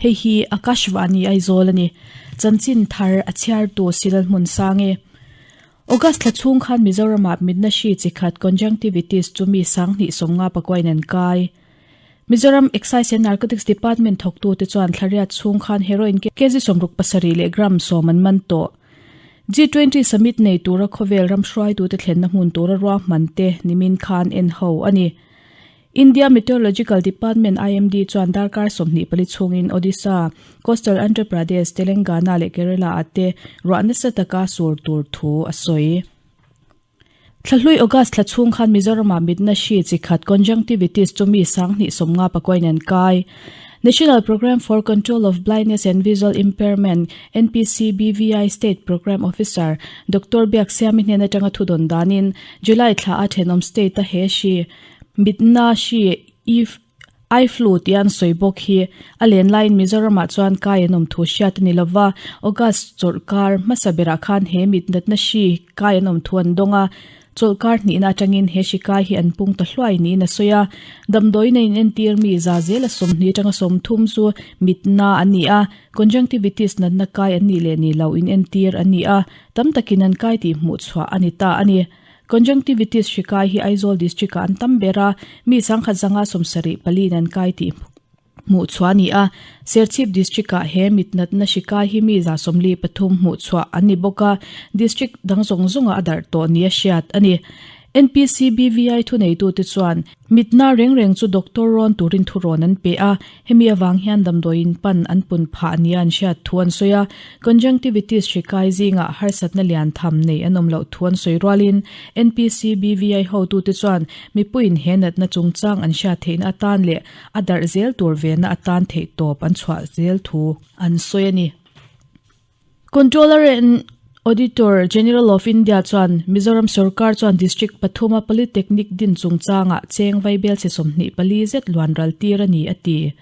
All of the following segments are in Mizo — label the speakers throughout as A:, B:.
A: Hei hi Akashvani Aizawl a ni. Chanchin thar a chhiartu Silal hmun sang e. August thla chhung khan Mizoramah mitna hri chi khat Conjunctivitis chu mi 20 50 in an kai. Mizoram Excise and Narcotics Department thawktute chuan thlariat chhung khan heroin kg 67 leh gram 10 an man tawh. G20 Summit nei tura khawvel ram hruaitute thlenna hmun tura ruahman te nimin khan en ho a ni. India Meteorological Department, IMD, chuan darkar 24 chhungin Odisha, Coastal Andhra Pradesh, Telangana leh Kerala ah te ruah nasa taka sur tur thu a sawi. Thlahlui August thla chhung khan Mizoramah mitna hri chi khat Conjunctivitis chu mi 20 50 in an kai. National Programme for Control of Blindness and Visual Impairment, NPCBVI, State Programme Officer, Doctor Biak Siami hnen atanga thudawn danin July thla a thenawm state a he hri mitna hri if Eye flu tih an sawi bawk hi a len laiin Mizoramah chuan kai an awm thu hriat a ni lova, August chawlhkar hmasa berah khan he mit natna hri kai an awm thu an dawng a, chawlhkar hnihna atangin he hri kai hi an pung ta hluai niin a sawi a. Damdawiin a inentir mi za zela 20 atanga 30 chu mitna an ni a, conjunctivitis natna kai an nih leh nih loh inentir an ni a, tam takin an kai tih hmuh chhuah a ni ta a ni. Conjunctivitis hri kai hi Aizawl District ah an tam ber a, mi 174 in an kai tih hmuh chhuah a ni a. Serchhip District ah he mit natna hri kai hi mi 43 hmuh chhuah an ni bawk a, District dang zawng zawngah a darh tawh nia hriat a ni. NPCBVI thuneitute chuan Mitna reng reng chu doctor rawn turin thurawn an pe a, hemi avang hian damdawiin pan an pun phah nia an hriat thu an sawi a. Conjunctivitis hri kai zingah harsatna lian tham nei an awm loh thu an sawi rualin NPCBVI hotute chuan mipuiin he natna chungchang an hriat theihna atan leh a darh zel tur vena atan theihtawp an chhuah zel thu an sawi a ni. Controller and Auditor General of India chuan Mizoram sorkar chuan District pathuma Polytechnic din chungchangah cheng vaibel chhe 24 zet luan ral tir a ni a ti.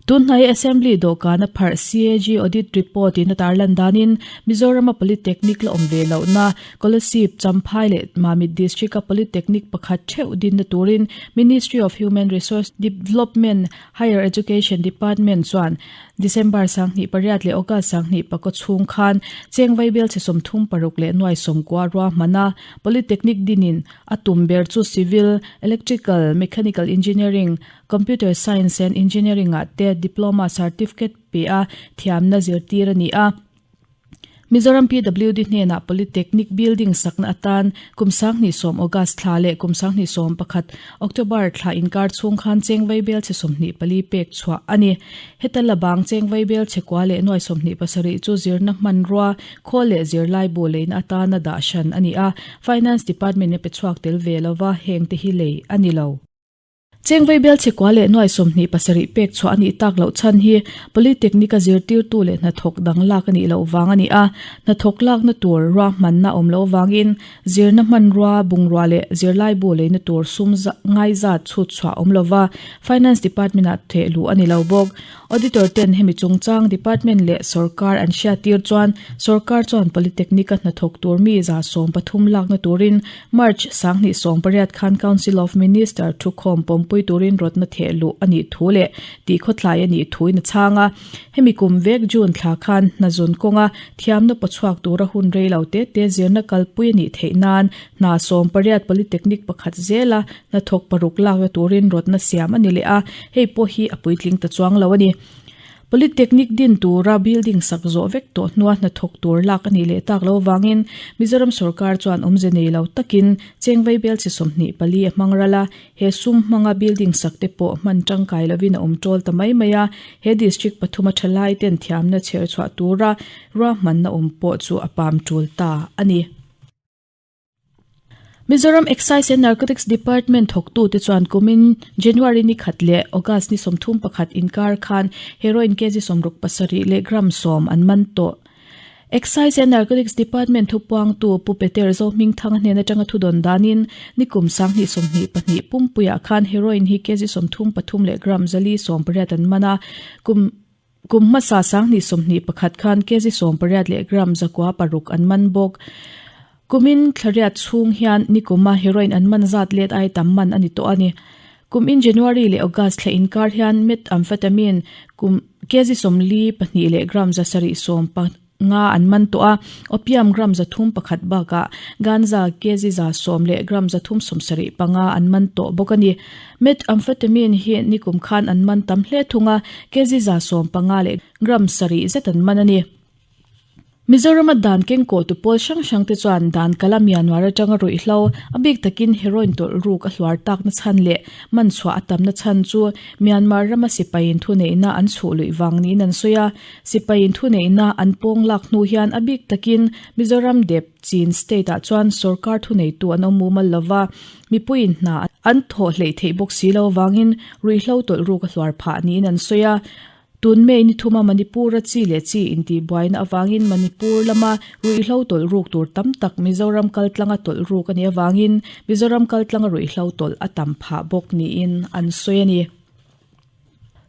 A: Tunhnai Assembly dawhkana pharh CAG Audit Report in a tarlan danin Mizorama Polytechnic la awm ve lohna Kolasib, Champhai leh Mamit District a Polytechnic pakhat theuh dinna turin Ministry of Human Resource Development, Higher Education Department chuan December 28 leh August 29 chhung khan cheng vaibel chhe 36 leh nuai 90 ruahman a, Polytechnic dinin a tum ber chu Civil, Electrical, Mechanical Engineering, Computer Science and Engineering ah te Diploma Certificate pe a thiamna zirtir a ni a. Mizoram PWD hnenah Polytechnic Building sakna atan kum 20 August thla leh kum 20 11 October thla inkar chhung khan cheng vaibel chhe 24 pek chhuah a ni. Heta la bang cheng vaibel chhe kua leh nuai 27 chu zirna hmanrua, khawl leh zirlai bu leina atana dah hran a ni a, Finance Department a pe chhuak tel ve lova heng te hi lei a ni lo. Cheng vaibel chhe kua leh nuai 27 pek chhuah a nih tak loh chhan hi Polytechnic a zirtirtu leh hnathawk dang lak a nih loh vang a ni a, hnathawk lakna tur ruahmanna awm loh vangin zirna hmanrua, bungrua leh zirlai bu leina tur sum ngai zat chhut chhuah awm lova Finance Department ah theh luh a ni lo bawk. Auditor ten hemi chungchang Department leh Sorkar an hriattir chuan Sorkar chuan Polytechnic a hnathawk tur mi 13 lakna turin March 2018 khan Council of Minister thukhawm pawmpui turin rawtna theh luh a nih thu leh tih khawtlai a nih thuin a chhang a. Hemi kum vek June thla khan hnazun kawnga thiamna pawchhuak tura hun rei lo te te zirna kalpui a nih theih nan hna 18 Polytechnic pakhat zela hnathawk paruk lakna turin rawtna siam a ni leh a, hei pawh hi a puitling ta chuang lo a ni. Polytechnic din tura building sak zawh vek tawh hnua hnathawk tur lak a nih leh tak lo vangin Mizoram sorkar chuan awmze nei lo takin cheng vaibel chi 24 a hmang ral a, he sum hmanga building sak te pawh hman tangkai lovin a awm tawl ta mai mai a, he district pathuma thalai ten thiamna chher chhuah tura ruahmanna awm pawh chu a pam tul ta a ni. Mizoram Excise and Narcotics Department thawktute chuan kumin January ni khat leh August ni 31 inkar khan heroin kg 67 leh gram 10 an man tawh. Excise and Narcotics Department thupuangtu Pu Peter Zohmingthanga hnen atanga thudawn danin nikum 2022 pumpuiah khan heroin hi kg 33 leh gram 480 an man a, kum Kum hmasa 2021 khan kg 18 leh gram 906 an man bawk. Kumin thlariat chhung hian nikuma heroin an man zat let ai tam man a ni tawh a ni. Kum in January leh August thla inkar hian methamphetamine kum kg 42 leh gram 775 an man tawh a, opium gram 301 bakah ganja kg 110 leh gram 375 an man tawh bawk a ni. Methamphetamine hi nikum khan an man tam hle thung a, kg 115 leh gram 7 zet an man a ni. Mizorama dan kengkawhtu pawl hrang hrang te chuan dan kala Myanmar atanga ruihhlo, a bik takin heroin tawlh ruk a hluar takna chhan leh man chhuah a tamna chhan chu Myanmar rama sipaiin thuneihna an chhuh luih vang niin an sawi a. Sipaiin thuneihna an pawng lak hnu hian a bik takin Mizoram dep Chin state ah chuan sorkar thuneitu an awm mumal lova, mipuiin hna an thawh hleih theih bawk si lo vangin ruihhlo tawlh ruk a hluar phah niin an sawi a. Tun May ni thuma Manipur-a chi leh chi intihbuaina avangin Manipur lama ruihhlo tawlh ruk tur tam tak Mizoram kaltlanga tawlh ruk a nih avangin Mizoram kaltlanga ruihhlo tawlh a tam phah bawk niin an sawi a ni.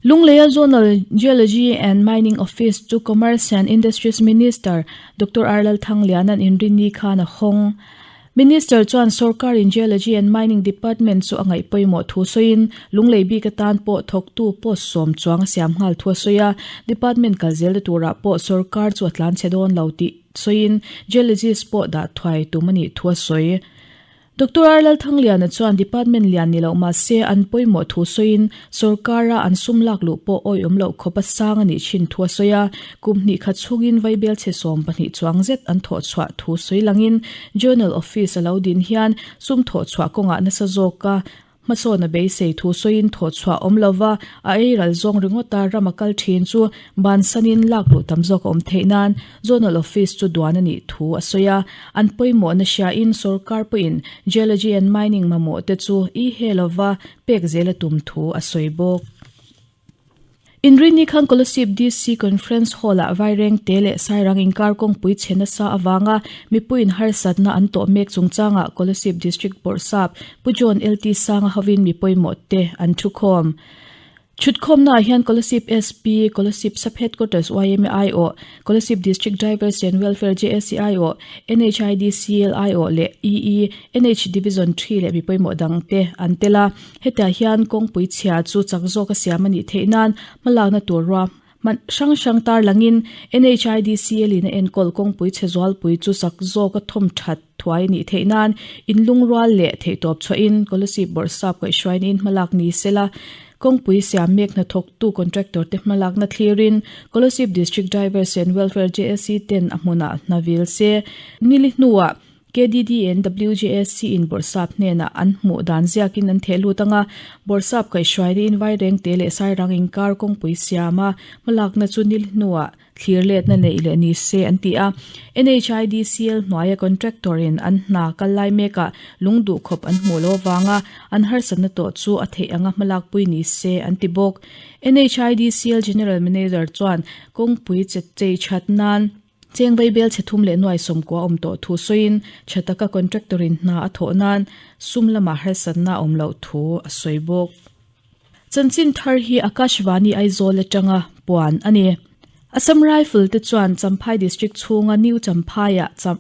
A: Lungleia Zonal Geology and Mining Office chu Commerce and Industries Minister Doctor R Lalthangliana'n inrinni khan a hawng. Minister chuan sorkarin Geology and Mining Department chu a ngaih pawimawh thu sawiin, Lunglei bik atan pawh thawktu post sawm chuang a siam nghal thu a sawi a, department kal zelna turah pawh sorkar chu a tlan chhe dawn lo tih sawiin geologist pawh dah thuai tum a nih thu a sawi. Doctor R Lalthangliana chuan department lian ni loh mahse an pawimawh thu sawiin sorkara an sum lak luh pawh awiawm loh khawp a sang a nih thin thu a sawi a, Kum hnih khat chhungin vaibel chhe 12 chuang zet an thawh chhuah thu sawi langin Journal Office a lo din hian sum thawh chhuah kawngah nasa zawka hmasawn a beisei thu sawiin thawh chhuah awm lova a ei ral zawng ringawta ram a kal thin chu bansanin lak luh tam zawk a awm theih nan Zonal Office chu duan a nih thu a sawi a. An pawimawhna hriain sorkar pawhin Geology and Mining mamawh te chu i he lova pek zel a tum thu a sawi bawk. Inrinni khan Kolasib DC Conference Hall-ah Vairengte leh Sairang inkar kawngpui chhe nasa avanga mipuiin harsatna an tawh mek chungchangah Kolasib District Bawrhsap Pu John LT Sanga hovin mi pawimawhte an thukhawm. Chhutkhawmnaah hian Kolasib SP, Kolasib Sub Headquarters yma aiawh, Kolasib District Drivers and Welfare JAC aiawh, NHIDCL aiawh leh EE, NH Division ii leh mi pawimawh dangte an tel a. Hetiah hian kawngpui chhia chu chak zawka siam a nih theih nan hmalakna tur rua hman hrang hrang tarlangin NHIDCL in a enkawl kawngpui chhe zualpui chu chak zawka thawm that thuai a nih theih nan inlungrual leh theihtawp chhuahin Kolasib Bawrhsap kaihhruainin hmalak ni sela kawngpui siam mek hnathawktu contractor te hmalakna thlirin Kolasib District Drivers and Welfare JAC ten a hmunah hna vil se nili hnuah KDDN WJSC in Bawrhsap hnenah an hmuh dan ziakin an theh lut ang a, Bawrhsap kaihhruaina in Vairengte leh Sairang inkar kawngpui siama hmalakna chu nil hnuah thlir letna neih leh ni se an ti a. NHIDCL hnuaia contractor in an hna kal lai mekah lung duh khawp an hmuh loh avanga an harsatna tawh chu a theih anga hmalakpui ni se an ti bawk. NHIDCL General Manager chuan kawngpui che chei that nan Cheng vaibel chhe thum leh nuai sawmkua awm tawh thu sawiin tha taka contractor in hna a thawh nan sum lamah harsatna a awm loh thu a sawi bawk. Chanchin thar hi Akashvani Aizawl atanga puan a ni. Assam Rifle te chuan Champhai District chhunga New Champhai-ah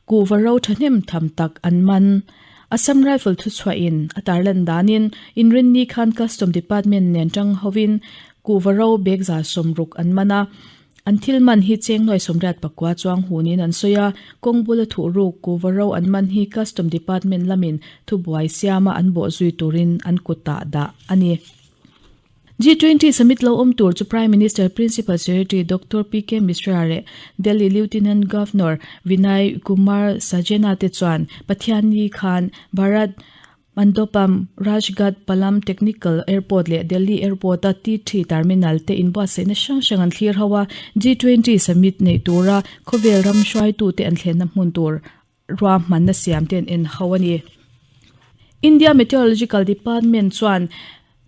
A: kuhva ro thahnem tham tak an man. Assam Rifle thuchhuahin a tarlan danin Inrinni khan Custom Department nen tang hovin kuhva ro bag 60 an man a. An thil man hi cheng nuai 89 chuang hunin an sawi a, kawng bula thuh ruk kuva ro an man hi Custom Department lamin thubuai siama an bawh zui turin an kutah dah a ni. G20 Summit lo awm tur chu Prime Minister Principal Secretary Doctor PK Mishra leh Delhi Lieutenant Governor Vinay Kumar Sajena te chuan Pathianni khan Bharat Mandopam, Rajghat, Palam Technical Airport leh Delhi Airport-a T3 Terminal te inbuatsaihna hrang hrang an thlir ho a, G20 Summit neih tura khawvel ram hruaitute an thlenna hmun tur ruahmanna siam te an en ho a ni. India Meteorological Department chuan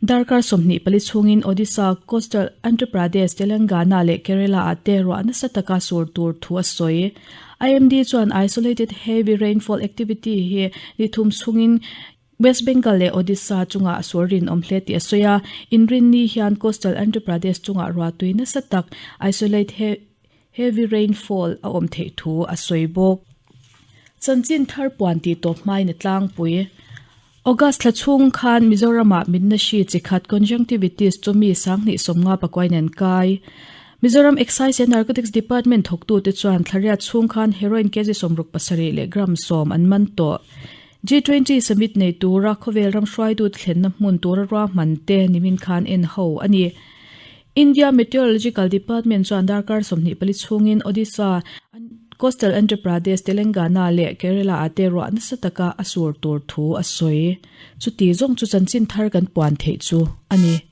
A: darkar 24 chhungin Odisha, Coastal Andhra Pradesh, Telangana leh Kerala-ah te ruah nasa taka sur tur thu a sawi. IMD chuan isolated heavy rainfall activity hi ni thum chhungin West Bengal leh Odisha chungah a sur rinawm hle tih a sawi a. Inrinni hian coastal Andhra Pradesh chungah ruahtui nasa tak isolate heavy rainfall a awm theih thu a sawi bawk. Chanchin thar puan tih tawp hmain a tlangpui. August thla chhung khan Mizoramah mitna hri chi khat Conjunctivitis chu mi 2015 pakuain an kai. Mizoram Excise and Narcotics Department thawktute chuan thlariat chhung khan heroin kg 67 leh gram 10 an man tawh. G20 Summit nei tura khawvel ram hruaitute thlenna hmun tura ruahman te nimin khan en ho a ni. India Meteorological Department chuan darkar 24 chhungin Odisha, Coastal Andhra Pradesh, Telangana leh Kerala ah te ruah nasa taka a sur tur thu a sawi. Chuti zawng chu chanchin thar kan puan theih chu a ni.